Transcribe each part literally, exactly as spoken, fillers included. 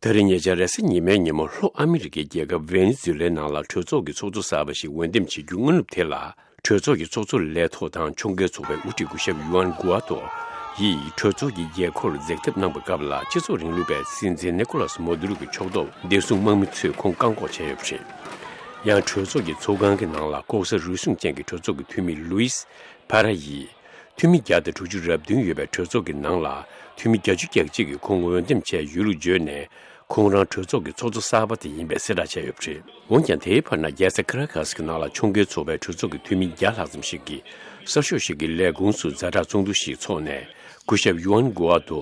ད་རེས་ཉེ་ཆར་རེས་གཟའ་ཉི་མའི་ཉིན་མོ་ལྷོ་ཨ་མི་རི་ཀའི་རྒྱལ་ཁབ་ཝེ་ནེ་ཛུ་ལའི་ནང་ལ་གྲོས་ཚོགས་ཀྱི་ཚོགས་གཙོ་གསར་པ་ཞིག་འོས་འདེམས་བྱེད་རྒྱུའི་སྔ་ནུབ་དེ་ལ། གྲོས་ཚོགས་ཀྱི་ཚོགས་གཙོ་ལས་ཐོག་དང་ཁྱུང་རྒྱལ་ཚོགས་པའི་དབུ་ཁྲིད་སྐུ་ཞབས་ཡུ་ཨན་གུ་ཨ་ཏོ་ཡིས་གྲོས་ཚོགས་ཀྱི་རྒྱལ་སྒོར་འཛེག་ཐབས་གནང་པའི་སྐབས་ལ། སྤྱི་ཚོགས་རིང་ལུགས་པའི་སྲིད་འཛིན་ནི་ཀོ་ལཱས་མོ་དུ་རོ་གི་ཕྱོགས་གཏོགས་བདེ་སྲུང་དམག་མི་ཚོས་ཁོང་བཀག་འགོག་བྱས་ཡོད་པ་རེད། ཡང་གྲོས་ཚོགས་ཀྱི་ཚོགས་ཁང་གི་ནང་ལ་ལྐོག་ཟ་རུལ་སུངས་ཅན་གྱི་གྲོས་ཚོགས་ཀྱི་འཐུས་མི་ལུའི་སི་ཕ་ར་ཡིས། འཐུས་མི་བརྒྱ་དང་དྲུག་ཅུ་རེ་བདུན་ཡོད་པའི་གྲོས་ཚོགས་ཀྱི་ནང་ལ་འཐུས་མི་བརྒྱད་ཅུ་གྱ་གཅིག་གིས་ཁོང་འོས་འདེམས་བྱས་ཡོད་ལུགས་བརྗོད་ནས། ཁོང་རང་གྲོས་ཚོགས་ཀྱི་ཚོགས་གཙོ་གསར་པ་དེ་ཡིན་པའི་གསལ་བསྒྲགས་བྱས་ཡོད་པ་རེད། འོན་ཀྱང་། དེའི་བར་ན། རྒྱལ་ས་ཁ་ར་ཀ་སི་གི་ནང་ལ་ཁྱུང་རྒྱལ་ཚོགས་པའི་གྲོས་ཚོགས་ཀྱི་འཐུས་མི་བརྒྱ་ལྷག་ཙམ་ཞིག་གིས་གསར་ཤོག་ཞིག་གི་ལས་ཁུངས་སུ་ཛ་དྲག་ཚོགས་འདུ་ཞིག་འཚོགས་ནས། སྐུ་ཞབས་ཡུ་ཨན་གུ་ཨ་ཏོ་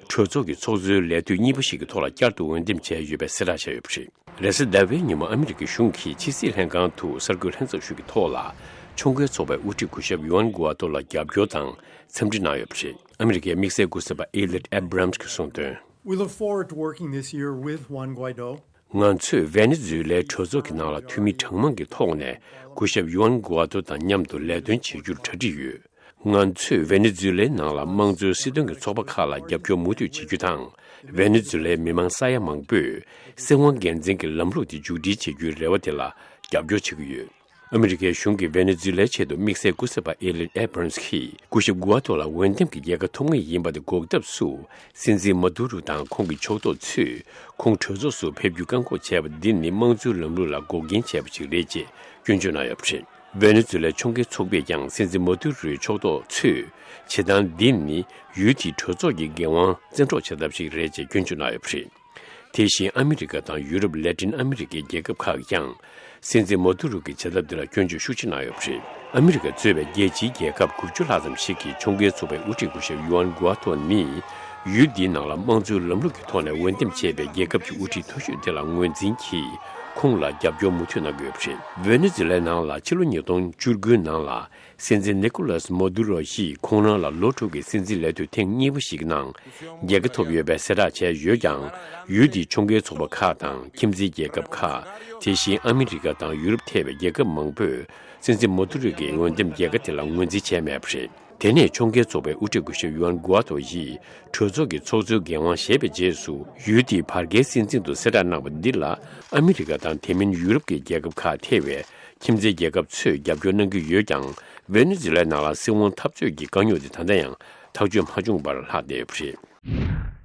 གྲོས་ཚོགས་ཀྱི་ཚོགས་གཙོའི་ལས་དུས་གཉིས་པ་ཞིག་གི་ཐོག་ལ་བསྐྱར་དུ་འོས་འདེམས་བྱས་ཡོད་པའི་གསལ་བསྒྲགས་བྱས་ཡོད་པ་རེད། རེས་གཟའ་ཟླ་བའི་ཉིན་མོ་ཨ་མི་རི་ཀའི་གཞུང་གིས་ཕྱི་སྲིད་ལྷན་ཁང་དུ་གསར་འགོད་ལྷན་ཚོགས་ཤིག་གི་ཐོག་ལ། ཁྱུང་རྒྱལ་ཚོགས་པའི་དབུ་ཁྲིད་སྐུ་ཞབས་ཡུ་ཨན་གུ་ཨ་ཏོ་ལ་རྒྱབ་སྐྱོར་དང་འཚམས་འདྲི་གནང་ཡོད་པ་རེད། ཨ་མི་རི་ཀའི་དམིགས་བསལ་སྐུ་ཚབ་པ་ཨེ་ལིཌ་ཨེ་བྷི་རམ་སི་གིས་གསུངས་དོན། We look forward to working this year with Juan Guaido. ང་ཚོས་ཝེ་ནེ་ཛུ་ལའི་གྲོས་ཚོགས་ཀྱི་ནང་ལ་འཐུས་མི་གྲངས་མང་གི་ཐོག་ནས་སྐུ་ཞབས་ཡུ་ཨན་གུ་ཨ་ཏོ་དང་མཉམ་དུ་ལས་དོན་བྱེད་རྒྱུར་གྲ་སྒྲིག་ཡོད། ང་ཚོས་ཝེ་ནེ་ཛུ་ལའི་ནང་ལ་དམངས་གཙོའི་སྲིད་དོན་གྱི་ཚོགས་པ་ཁག་ལ་རྒྱབ་སྐྱོར་མུ་མཐུད་བྱེད་རྒྱུ་དང་། ཝེ་ནེ་ཛུ་ལའི་མི་མང་ས་ཡ་མང་པོས་སྲིད་དབང་སྒེར་འཛིན་གྱི་ལམ་ལུགས་དེ་མཇུག་སྒྲིལ་བྱེད་རྒྱུའི་རེ་བ་དེ་ལ་རྒྱབ་སྐྱོར་བྱེད་ཀྱི་ཡོད། ཨ་མི་རི་ཀའི་གཞུང་གིས་ཝེ་ནེ་ཛུ་ལའི་ཆེད་དུ་དམིགས་བསལ་སྐུ་ཚབ་པ་ཨེ་ལིཌ་ཨེ་བྷི་རམ་སི་གིས་སྐུ་ཞབས་གུ་ཨ་ཏོ་ལ་འོས་འདེམས་ཀྱི་རྒྱལ་ཁ་ཐོབ་ངེས་ཡིན་པ་དེ་འགོག་ཐབས་སུ། སྲིད་འཛིན་མ་དུ་རུ་དང་ཁོང་གི་ཕྱོགས་གཏོགས་ཚོས་ཁོང་གྲོས་ཚོགས་སུ་ཕེབས་རྒྱུ་བཀག་འགོག་བྱས་པ་འདི་ནི་དམངས་གཙོའི་ལམ་ལུགས་ལ་འགོག་རྐྱེན་བྱས་པ་ཞིག་རེད་ཅེས་སྐྱོན་བརྗོད་གནང་ཡོད་པ་རེད། ཝེ་ནེ་ཛུ་ལའི་ཁྱུང་རྒྱལ་ཚོགས་པས་ཀྱང་སྲིད་འཛིན་མ་དུ་རུའི་ཕྱོགས་གཏོགས་ཚོས་བྱེད་སྟངས་འདི་ནི་ཡུལ་དེའི་གྲོས་ཚོགས་ཀྱི་འགན་དབང་བཙན་འཕྲོག་བྱ་ཐབས་ཤིག་རེད་ཅེས་སྐྱོན་བརྗོད་གནང་ཡོད་པ་རེད། དེ་བཞིན་ཨ་མི་རི་ཀ་དང་ཡུ་རོབ། ལེ་ཏིན་ཨ་མི་རི་ཀའི་རྒྱལ་ཁབ་ཁག་གིས་ཀྱང་སྲིད་འཛིན་མ་དུ་རུ་གྱི་བྱེད་ཐབས་འདི་ལ་སྐྱོན་བརྗོད་ཤུགས་ཆེ་གནང་ཡོད་པ་རེད། ཨ་མི་རི་ཀ་གཙོས་པའི་རྒྱལ་སྤྱིའི་རྒྱལ་ཁབ་དགུ་བཅུ་ལྷག་ཙམ་ཞིག་གིས་ཁྱུང་རྒྱལ་ཚོགས་པའི་དབུ་ཁྲིད་སྐུ་ཞབས་ཡུ་ཨན་གུ་ཨ་ཏོ་ནི་ཡུལ་འདིའི་ནང་ལ་དམངས་གཙོའི་ལམ་ལུགས་ཀྱི་ཐོག་ནས་འོས་འདེམས་བྱས་པའི་རྒྱལ་ཁབ་ཀྱི་དབུ་ཁྲིད་མཐོ་ཤོས་དེ་ལ་ངོས་འཛིན་གྱིས་ཁོང་ལ་རྒྱབ་སྐྱོར་མུ་མཐུད་གནང་གི་ཡོད་པ་རེད། ཝེ་ནེ་ཛུ་ལའི་ནང་ལ་ཕྱི་ལོ་ཉིས་སྟོང་བཅུ་དགུ་ནང་ལ། སྲིད་འཛིན་ནི་ཀོ་ལཱས་མོ་དུ་རོ་ཡིས་ཁོང་རང་ལ་ལོ་དྲུག་གི་སྲིད་འཛིན་ལས་དུས་ཐེངས་གཉིས་པ་ཞིག་གི་ནང་རྒྱལ་ཁ་ཐོབ་ཡོད་པའི་གསལ་བསྒྲགས་བྱས་ཡོད་ཀྱང་། ཡུལ་དེའི་ཕྱོགས་འགལ་ཚོགས་པ་ཁག་དང་ཁྱིམ་མཚེས་རྒྱལ་ཁབ་ཁག་དེ་བཞིན་ཨ་མི་རི་ཀ་དང་ཡུ་རོབ་ཐེ་བའི་རྒྱལ་ཁབ་མང་པོས་སྲིད་འཛིན་མོ་དུ་རོ་གི་འོས་འདེམས་རྒྱལ་ཁ་དེ་ལ་ངོས་འཛིན་བྱས་མེད་པ་རེད། དེ་ནས་ཁྱུང་རྒྱལ་ཚོགས་པའི་དབུ་ཁྲིད་སྐུ་ཞབས་ཡུ་ཨན་གུ་ཨ་ཏོ་ཡིས་གྲོས་ཚོགས་ཀྱི་ཚོགས་གཙོའི་འགན་དབང་བཞེས་པའི་རྗེས་སུ། ཡུལ་དེའི་བར་བརྒལ་སྲིད་འཛིན་དུ་གསལ་བསྒྲགས་གནང་བ་འདི་ལ་ཨ་མི་རི་ཀ་དང་དེ་མིན་ཡུ་རོབ་ཀྱི་རྒྱལ་ཁབ་ཁག་ཐེ་བའི་ཁྱིམ་མཚེས་རྒྱལ་ཁབ་ཚོས་རྒྱབ་སྐྱོར་གནང་གི་ཡོད་ཀྱང་། ཝེ་ནེ་ཛུ་ལའི་ནང་ལ་སྲིད་དབང་འཐབ་རྩོད་ཀྱི་དཀའ་རྙོག་དེ་ད་ལྟ་ཡང་ཐག་གཅོད་མ་བྱུང་བར་ལྷག་བསྡད་ཡོད་པ་རེད།